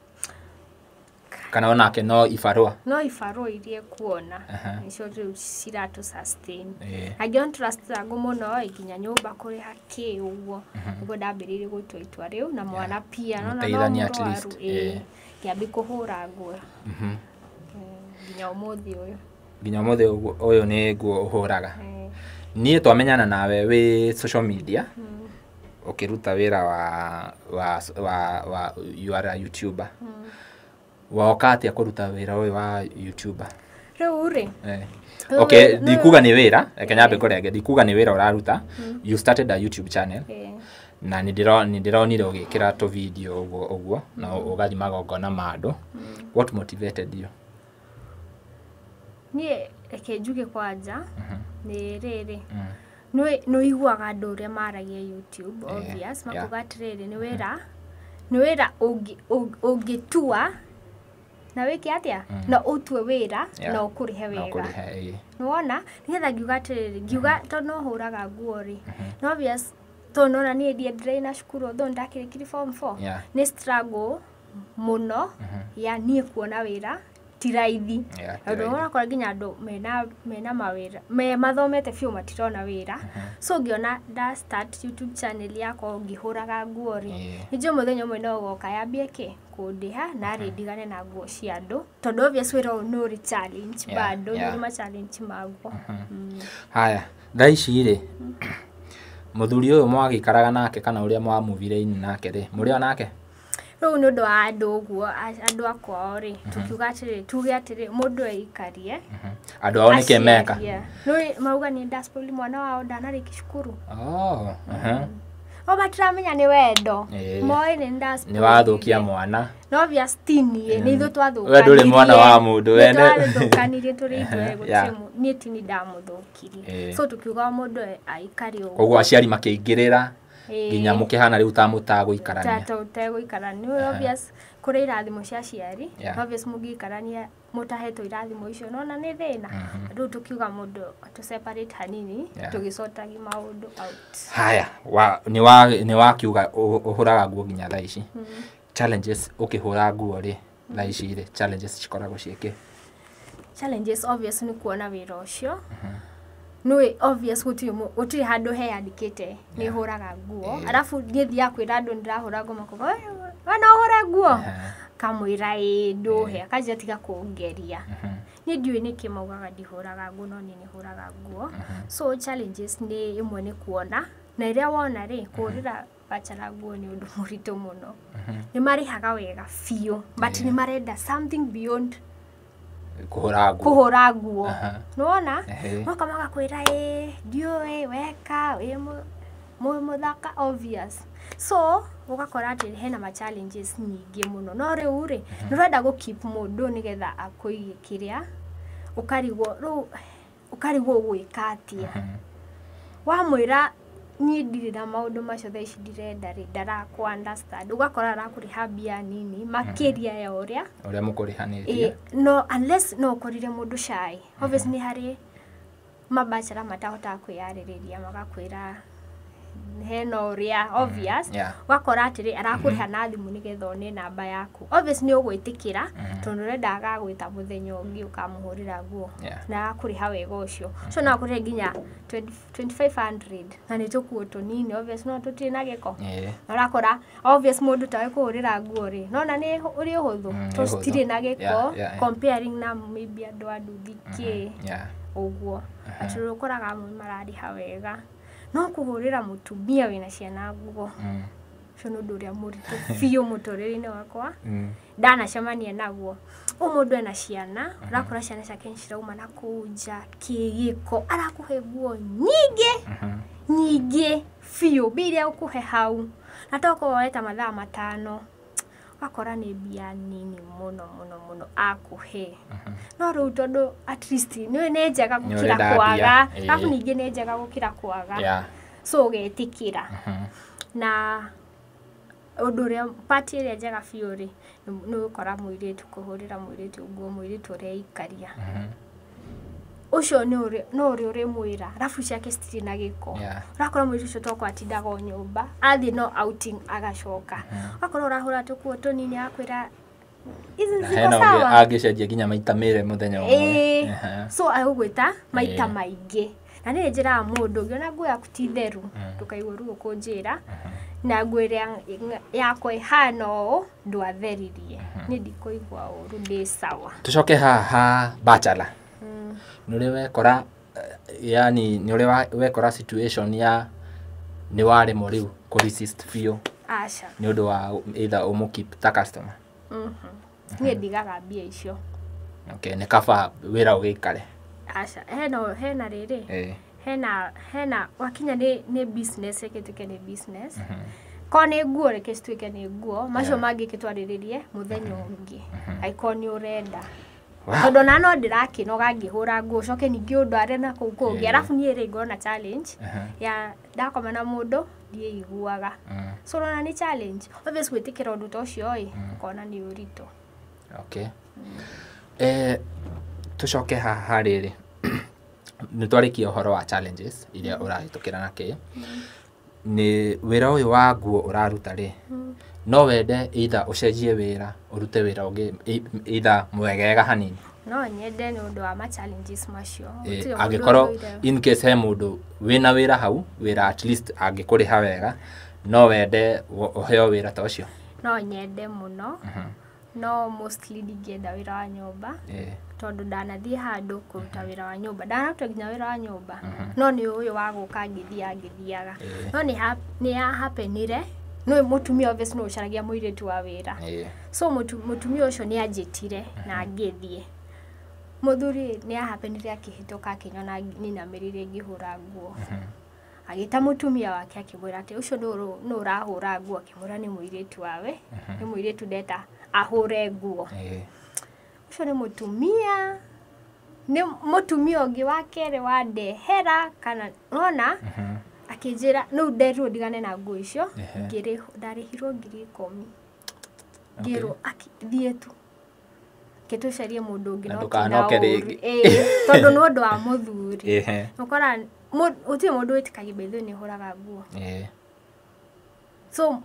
Kana onake no ibarũa? No ibarũa iria ekuona. Nĩcio rĩu ciratũ sustain. Angĩona tũra struggle mũno nginya nyũmba kũrĩha kĩ ũguo. Nĩguo ndambĩrĩirie gũtua itua rĩu na mwana pia nona no mũrwaru. Ngĩambia kũhũra nguo. Nginya ũmũthĩ ũyũ. Nginya ũmũthĩ ũyũ nĩ nguo ũhũraga. Niĩ twamenyana nawe wĩ social media ũkĩruta wĩra wa you are a YouTuber. Woka atĩa kũruta wĩra ũyũ wa YouTuber? Rĩu rĩ. Okay, ndikuga nĩ wĩra, reke nyambe ngũrenge, ndikuga nĩ wĩra ũraruta. You started a YouTube channel. Na nĩ ndĩronire ũgĩkĩra tũ video ũguo ũguo na ũgathiĩ magongona ma andũ. What motivated you? Niĩ reke njuge kwanja nĩ rĩrĩ. Nĩ ũiguaga andũ ũrĩa maragia YouTube, obvious, makuga atĩrĩrĩ nĩ wĩra ũngĩtua na wĩke atĩa na ũtue wĩra na ũkũrĩhe wega. Nĩwona nĩgetha ngiuga atĩrĩrĩ, ngiuga tondũ no hũraga nguo rĩ, na obvious tondũ nona niĩ ndiendereire na cukuru although nĩndakĩrĩkirie form 4, nĩ struggle mũno ya niĩ kuona wĩra ti raithi. Tondũ ũrakora nginya andũ mena mawĩra mathomete biũ matirona wĩra. So ngĩona nda start YouTube channel yakwa ngĩhũraga nguo rĩ, nĩnjũĩ mũthenya ũmwe no ũgoka yambie kĩ kũndĩha na rĩ ndigane na nguo cia andũ tondũ obvious wĩra ũyũ nĩ ũrĩ challenge bado, nĩ ũrĩ ma challenge maguo. Haya, thaa ici rĩ, mũthuri ũyũ mwagĩikaraga nake kana ũrĩa mwamuvire in nake rĩ, mũrĩ o nake? Rĩu nĩ ũndũ wa andũ ũguo, andũ a kwao rĩ, tukiuga atĩrĩ, tuge atĩrĩ, mũndũ eikarie. Andũ ao nĩkĩ meka? Nĩ mauga nĩ ndaspoil mwana wao ndanarĩki cukuru. Oh, aha. O matiramenya nĩ wendo. Moĩ nĩ ndaspoil. Nĩ wathũkia mwana. No obvious ti niĩ, nĩ ithuĩ twathũkanirie. We ndũrĩ mwana wa mũndũ, we nĩ twathũkanirie tũrĩ ithuĩ, gũtirĩ niĩ ti niĩ ndamũthũkirie. So tukiuga mũndũ aikare ũguo. Koguo aciari makĩingĩrĩra nginya mũkĩhana rĩu ta mũtagũikarania. Ta ũtegũikarania. Obvious kũrĩ irathimo cia aciari, obvious mũngĩikarania mũtahetwo irathimo icio nona nĩ thĩna. Rĩu tukiuga mũndũ tũ separate hanini, tũgĩcotagi maũndũ out. Haya, nĩ wakiuga ũhũraga nguo nginya thaa ici. Challenges ũkĩhũra nguo rĩ, thaa ici rĩ, challenges cikoragwo ciĩkĩ? Challenges obvious nĩ kuona wĩra ũcio. Nĩ obvious gũtirĩ handũ heyandĩkĩte nĩ hũraga nguo. Arabu niĩ thiaga kwĩra andũ nĩndĩrahũra nguo makoiga we no ũhũre nguo? Kamwĩra ĩĩ ndũhe, akanjĩra tiga kũngeria. Niĩ ndiũĩ nĩkĩ maugaga ndihũraga nguo no niĩ nĩhũraga nguo. So challenges nĩ ĩmwe nĩ kuona, na ĩrĩa wona rĩ, kũhũrĩra bachelor nguo nĩ ũndũ mũritũ mũno. Nĩ marĩhaga wega biũ, but nĩ marenda something beyond kũhũra nguo. Kũhũra nguo. Nĩwona? Moka magakwĩra ĩĩ ndiũĩ weka wĩ mũthaka obvious. So ũgakora atĩ hena ma challenges nyingĩ mũno. No rĩu rĩ, nĩ ũrenda gũ keep mũndũ nĩgetha akũige kĩrĩa, ũkarigwo rĩu ũkarigwo ũgwĩka atĩa. Wamwĩra niĩ ndirĩ na maũndũ macio thaa ici ndirenda rĩ, ndarakũ understand. Ũgakora arakũrĩha mbia nini makĩria ya ũrĩa mũkũrĩhanĩtie. No unless no ũkorire mũndũ shy. Obviously nĩ harĩ mabachelor matahotaga kwĩyarĩrĩria magakwĩra hena ũrĩa obvious. Ũgakora atĩrĩ arakũrĩha na thimũ nĩgetha one namba yaku. Obvious nĩ ũgwĩtĩkĩra tondũ ũrenda agagwĩta mũthenya ũngĩ ũkamũhũrĩra nguo na agakũrĩha wega ũcio. So no akũrĩhe nginya 2500 na nĩ tũkuo tũnini obvious no tũtirĩ na gĩko. Na ũrakora obvious mũndũ tawe kũhũrĩra nguo rĩ, nona nĩ ũrĩ ũhũthũ tũtirĩ na gĩko comparing na maybe andũ a nduthi kĩ ũguo. Atĩ ũkoraga amwe mararĩha wega. No kũhũrĩra mũtumia wĩna ciana nguo ũcio nĩ ũndũ ũrĩa mũritũ biũ mũtũrĩre-inĩ wakwa ndanacemania naguo. Mũndũ ena ciana, ũrakora ciana ciake nĩ cirauma na kũu nja kĩgĩko, arakũhe nguo nyingĩ nyingĩ biũ, mbia iria ũkũhe hau na tokorwo woe ta mathaa 5, ũgakora nĩ mbia nini mũno mũno mũno akũhe. No rĩu tondũ at least nĩ njega gũkĩra kwaga, arabu ningĩ nĩ njega gũkĩra kwaga, so ũgetĩkĩra. Na ũndũ ũrĩa part ĩrĩa njega biũ rĩ, nĩ gũkora mũirĩtu kũhũrĩra mũirĩtu nguo, mũirĩtu ũrĩa aikaria. Ũcio no ũrĩa ũrĩmwĩra, arabu ciake citirĩ na gĩko. Ũrakora mũirĩtu ũcio tokorwo atindaga o nyũmba, athiĩ no outing agacoka. Ũgakora ũrahũra tũkuo tũnini agakwĩra ici ziko sawa. Angĩcenjia nginya maita merĩ mũthenya ũmwe. So agũgwĩta maita maingĩ. Na nĩ njĩraga mũndũ ũngĩona nguo yaku ti theru, ndũkaigue ruo kũnjĩra, na nguo ĩrĩa yakwa ĩhana ũũ ndwatheririe, niĩ ndikũigua ũru, ndĩ sawa. Tũcoke haha bachelor. Nĩ ũrĩ wekora, yani nĩ ũrĩ wekora situation ya nĩ waremwo rĩu kũ resist biũ? Aca. Nĩ ũndũ wa either ũmũ keep ta customer? Niĩ ndigaga mbia icio. Okay, nĩ kaba wĩra ũgĩikare. Aca, hena rĩrĩ, hena wakinya nĩ business, reke ĩtuĩke nĩ business. Korwo nĩ nguo reke cituĩke nĩ nguo, macio mangĩ twarĩrĩrie mũthenya ũngĩ angĩkorwo nĩ ũrenda. Tondũ ona no ndĩrakĩnoga ngĩhũra nguo, ũcoke ningĩ ũndware na kũu kũngĩ. Arabu niĩ rĩ ngorwo na challenge ya ndakoma na mũndũ ndiĩiguaga. So ũrona nĩ challenge. Obvious gwĩtĩkĩra ũndũ ta ũcio ĩ, ũkona nĩ ũritũ. Okay. Tũcoke haha rĩrĩ, nĩ twarĩkia ũhoro wa challenges iria ũrahĩtũkĩra na kĩ. Nĩ wĩra ũyũ wa nguo ũraruta rĩ, no wende either ũcenjie wĩra, ũrute wĩra ũngĩ either mwegega hanini? No nyende nĩ ũndũ wa ma challenges macio. Angĩkorwo in case he mũndũ wĩna wĩra hau, wĩra at least angĩkũrĩha wega, no wende ũheo wĩra ta ũcio? No nyende mũno. No mostly ndingĩenda wĩra wa nyũmba tondũ ndanathiĩ handũ kũruta wĩra wa nyũmba, ndanaruta nginya wĩra wa nyũmba, no nĩ ũyũ wa gũka ngĩthiaga. No nĩ ya happenire No mũtumia obviously no ũcaragia mũirĩtu wa wĩra. So mũtumia ũcio nĩ anjĩtire na ngĩthiĩ. Mũthuri nĩ ahapenire akĩhĩtũka akĩnyona ninamĩrĩire ngĩhũra nguo. Agĩta mũtumia wake akĩmwĩra atĩ ũcio nũ ũrahũra nguo, akĩmwĩra nĩ mũirĩtu wawe, nĩ mũirĩtu ndeta ahũre nguo. Ũcio nĩ mũtumia, nĩ mũtumia ũngĩ wa kerĩ wa ndehera kana nona akĩnjĩra no nderirwo ndigane na nguo icio, ndarĩhirwo 10,000. Ngĩrwo thiĩ tu gĩtũcarie mũndũ ũngĩ no ndũkanoke rĩngĩ. Tondũ nĩ ũndũ wa mũthuri. Ũkora gũtirĩ mũndũ wĩtĩkagia by the way nĩ hũraga nguo. So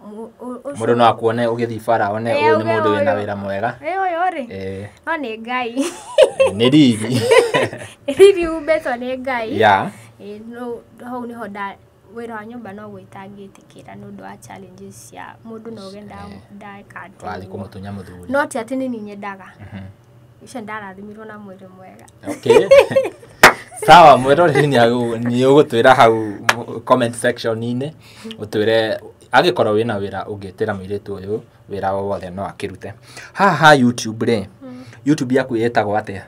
mũndũ no akuone ũgĩthiĩ bara one ũyũ nĩ mũndũ wĩna wĩra mwega. Ũyũ rĩ no nĩ Ngai. Nĩ riri. Riri umbĩtwo nĩ Ngai. No hau nĩho wĩra wa nyũmba no gwĩtangĩtĩkĩra nĩ ũndũ wa challenges cia mũndũ no ũge ndeka atĩ. Wathiĩ kũmũtunya mũthuri. No ti atĩ nĩ niĩ nyendaga. Ũcio ndarathimirwo na mwĩrĩ mwega. Okay. Sawa, mwĩroreri nĩ ũgũtwĩra hau comment section-inĩ ũtwĩre angĩkorwo wĩna wĩra ũngĩtĩra mũirĩtu ũyũ wĩra o wothe no akĩrute. Haha YouTube rĩ, YouTube yaku ĩtagwo atĩa?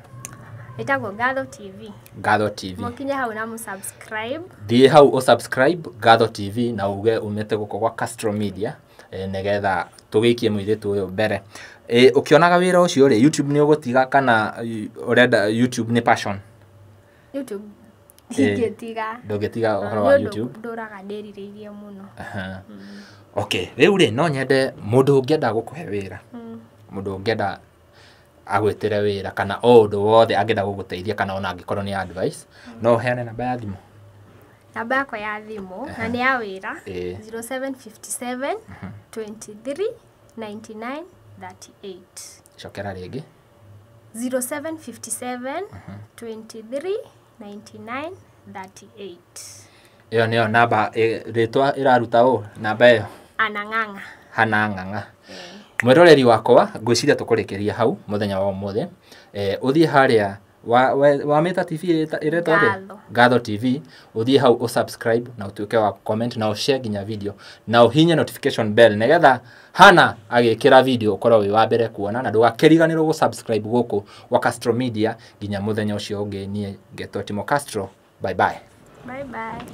Ĩtagwo Gatho TV. Gatho TV. Mũkinye hau na mũsubscribe. Thiĩ hau ũsubscribe Gatho TV na uge umĩte gũkũ gwa Castro Media nĩgetha tũgĩikie mũirĩtu ũyũ mbere. Ũkĩonaga wĩra ũcio rĩ, YouTube nĩ ũgũtiga kana ũrenda YouTube nĩ passion? YouTube ndingĩtiga. Ndũngĩtiga ũhoro wa YouTube? Ndũraga ndĩrirĩirie mũno. Okay, rĩu rĩ no nyende mũndũ ũngĩenda gũkũhe wĩra. Mũndũ ũngĩenda agwĩtĩre wĩra kana o ũndũ wothe angĩenda gũgũteithia kana ona angĩkorwo nĩ advice, no ũheane namba ya thimũ. Namba yakwa ya thimũ na nĩ ya wĩra 0757 23 99 38. Cokera rĩngĩ. 0757 23 99 38. Ĩyo nĩyo namba rĩtwa ĩraruta ũ namba ĩyo? Anang'ang'a. Hanang'ang'a. Mwĩroreri wakwa ngwĩciria tũkũrĩkĩria hau mũthenya wa ũmũthĩ. Ũthiĩ harĩa wa Meta TV ĩretwo atĩa? Gatho TV. Ũthiĩ hau ũsubscribe na ũtuĩke wa comment na ũshare nginya video na ũhinye notification bell nĩgetha Hana agĩkĩra video ũkorwo wĩ wa mbere kuona na ndũgakĩriganĩrwo gũsubscribe gũkũ gwa Castro Media nginya mũthenya ũcio ũngĩ. Niĩ ngetwo Timo Castro. Bye bye. Bye bye.